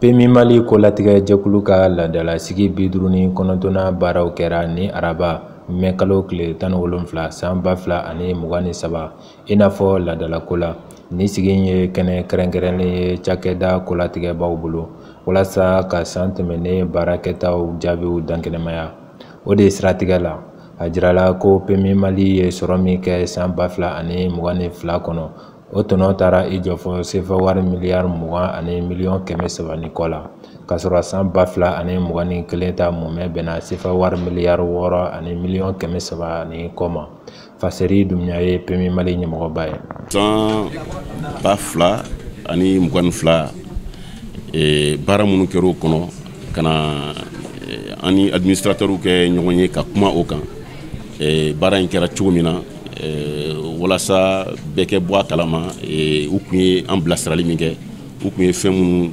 PMU Mali kolatigɛ jɛkulu ka laadalasigi 59nan baaraw kɛra ni araba mɛ kalo tile 17 san 2023. I n'a fɔ laadalako la, nin sigi in ye kɛnɛ kɛrɛnkɛrɛnnen ye cakɛda kolatigɛbaw bolo walasa ka san tɛmɛnen baarakɛtaw jaabiw dankɛnɛmaya. O de siratigɛ la, a jirala ko PMU Mali ye sɔrɔ min kɛ san 2022 kɔnɔ, o tɔnɔ taara i jɔ fɔ sefa wari miliyari 20 ani miliyɔn 300 ni kɔ la, k'a sɔrɔ san 2021 ta mumɛ bɛnna sefa wari miliyari 6 ani miliyɔn 300 ni kɔ ma. Faseri Dunbiya ye PMU Mali ɲɛmɔgɔba ye. San 2022, baara minnu kɛra o kɔnɔ, ka na an ni administrateurs kɛ ɲɔgɔn ye ka kuma o kan, baara in kɛra cogo min na, walasa bɛɛ kɛ bɔ a kalama, u tun ye an bilasirali min kɛ, u tun ye fɛn minnu,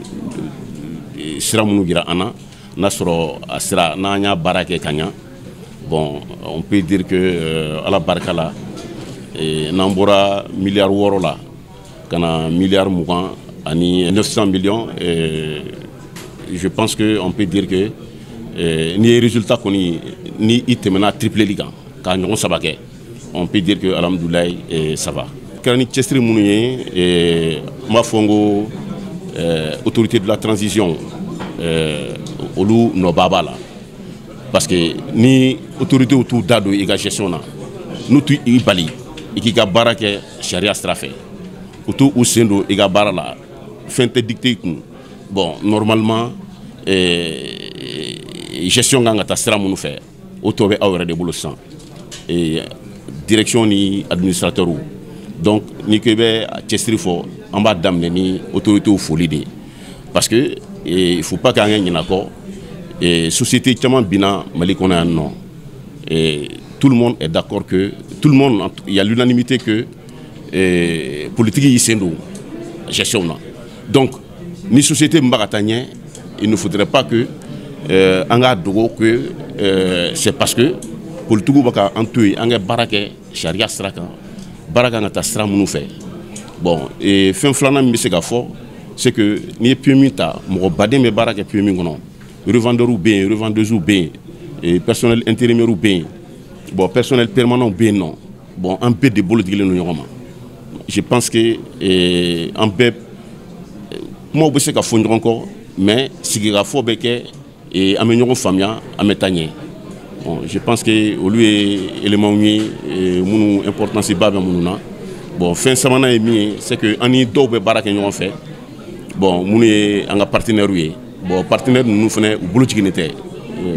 sira minnu jira an na, n'a sɔrɔ a sira n'an y'a baara kɛ ka ɲa. Bon, on peut dire que Ala barika la, n'an bɔra miliyari 6 la ka na miliyari 20 ani 900 millions, je pense que on peut dire que n'i ye résultat kɔni, ni i tɛmɛna tripleli kan k'a ɲɔgɔn saba kɛ, on peut dire que alhamdulilayi, ça va. Kɛra ni cɛsiri minnu ye, n b'a fɔ n ko autorité de la transition, olu nɔba b'a la, parce que ni autorités t'u da don i ka gestion na, n'u t'u i bali i k'i ka baara kɛ sariya sira fɛ, u t'u u sen don i ka baara la, fɛn tɛ dicté i kun. Bon, normalement, gestion kan ka taa sira minnu fɛ, o tɔ bɛ aw yɛrɛ de bolo sisan, direction ni administrateur. Donc n'i ko i bɛ cɛsiri fɔ, an b'a daminɛ ni autorités foli de ye, parce que il faut pas k'an kɛ ɲinɛ kɔ. Société caman binna Mali kɔnɔ yan nɔ, tout le monde est d'accord que tout le monde, il y a l'unanimité que politique y'i sen don gestion na. Donc ni société min b'a ka taa ɲɛ, il ne faudrait pas que an k'a dogo que c'est parce que politigiw bɛ ka an to yen an ka baara kɛ sariya sira kan, baara kan ka taa sira minnu fɛ. Bon, fɛn filanan min bɛ se ka fɔ, c'est que n'i ye PMU ta, mɔgɔ baden bɛ baara kɛ PMU kɔnɔ. Revendeurs bɛ yen, revendeuses bɛ yen, personnel intérimaire bɛ yen, bon, personnel permanent bɛ yen nɔ. Bon, an bɛɛ de bolo digilen don ɲɔgɔn ma. Je pense que an bɛɛ kumaw bɛ se ka fɔ ɲɔgɔn kɔ, mais sigikafɔ bɛ kɛ, an bɛ ɲɔgɔn faamuya, an bɛ taa ɲɛ. Bon, je pense que olu ye éléments ye minnu importance ba bɛ minnu na. Bon, fɛn sabanan ye min ye, c'est que an ni dɔw bɛ baara kɛ ɲɔgɔn fɛ, bon, minnu ye an ka partenaires ye. Bon, partenaires ninnu fana, u bolo jiginnen tɛ.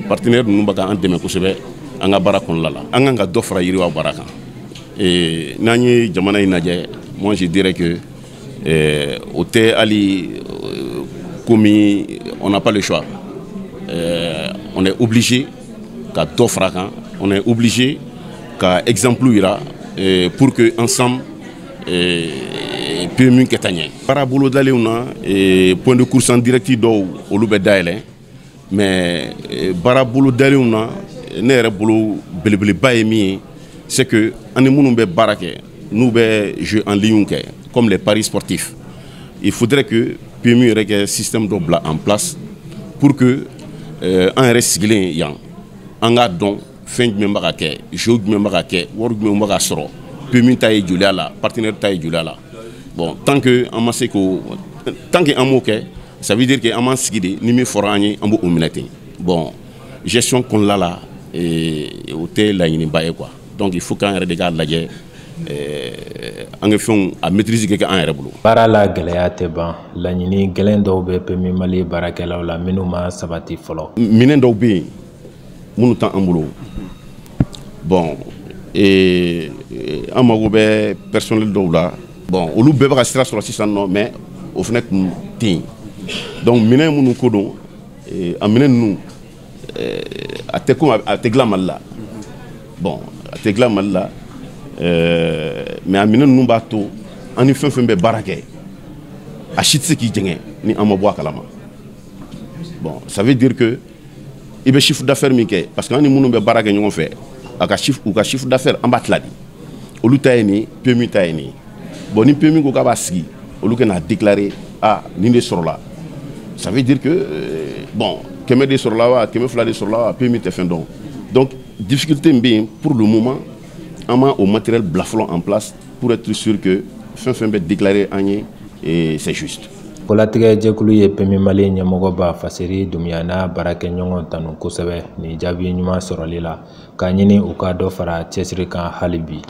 Partenaires ninnu bɛ ka an dɛmɛ kosɛbɛ an ka baara kɔnɔna la. An kan ka dɔ fara yiriwa baara kan. N'an ye jamana in lajɛ, moi je dirais que o tɛ hali komi on n'a pas le choix, on est obligé ka dɔ fara kan, on est obligé ka exemple yira pour que ensemble PMU kɛ taa ɲɛ. Baara bolodalenw na, point de course en direct dɔw, olu bɛ dayɛlɛ, mais baara bolodalenw na, ne yɛrɛ bolo, belebeleba ye min ye, c'est que an ni minnu bɛ baara kɛ, n'u bɛ jeu en ligne kɛ, comme les paris sportifs, il faudrait que PMU yɛrɛ kɛ système dɔ bila en place pour que an yɛrɛ sigilen yan, an k'a dɔn fɛn jumɛn bɛ ka kɛ, jeu jumɛn bɛ ka kɛ, wari jumɛn bɛ ka sɔrɔ, PMU ta ye joli a la, partenaire ta ye joli a la. Bon, tant que an ma se k'o, tant que an m'o kɛ, ça veut dire que an m'an sigi de ni min fɔra an ye, an b'o minɛ ten. Bon, gestion kɔnɔna la, o tɛ laɲiniba ye quoi. Donc il faut k'an yɛrɛ de k'a lajɛ, an ka fɛnw a maîtrise kɛ an yɛrɛ bolo. Baara la gɛlɛya tɛ ban. Laɲini gɛlɛn dɔw bɛ PMU Mali baarakɛlaw la minnu ma sabati fɔlɔ. Minɛn dɔw bɛ yen minnu t'an bolo. Bon, an mago bɛ personnel dɔw la. Bon, olu bɛɛ bɛ ka sira sɔrɔ sisan nɔ, mais o fana tun tɛ yen. Donc minɛn minnu ko don, a minɛn ninnu, a tɛ komi a tɛ dilan Mali la. Bon, a tɛ dilan Mali la, mais a minɛn ninnu b'a to an ni fɛn fɛn bɛ baara kɛ, a si tɛ se k'i jɛngɛ ni an ma bɔ a kalama. Bon, ça veut dire que i bɛ chiffre d'affaires min kɛ, parce que an ni minnu bɛ baara kɛ ɲɔgɔn fɛ, a ka chiffre, u ka chiffre d'affaires, an b'a tila de. Olu ta ye nin, PMU ta ye nin. Bon, ni PMU ko k'a b'a sigi, olu ka n'a déclarer: ah, nin de sɔrɔla. Ça veut dire que bon, 100 de sɔrɔla wa, 200 de sɔrɔla wa, PMU tɛ fɛn dɔn. Donc difficulté min bɛ yen pour le moment, an ma o matériel bila fɔlɔ en place pour être sûr que fɛn fɛn bɛ déclarer an ye et c'est juste. Kolatigɛ jɛkulu ye PMU Mali ɲɛmɔgɔba Faseri Dunbiya n'a baarakɛɲɔgɔn tanu kosɛbɛ nin jaabi ɲuman sɔrɔli la, k'a ɲini u ka dɔ fara cɛsiri kan hali bi.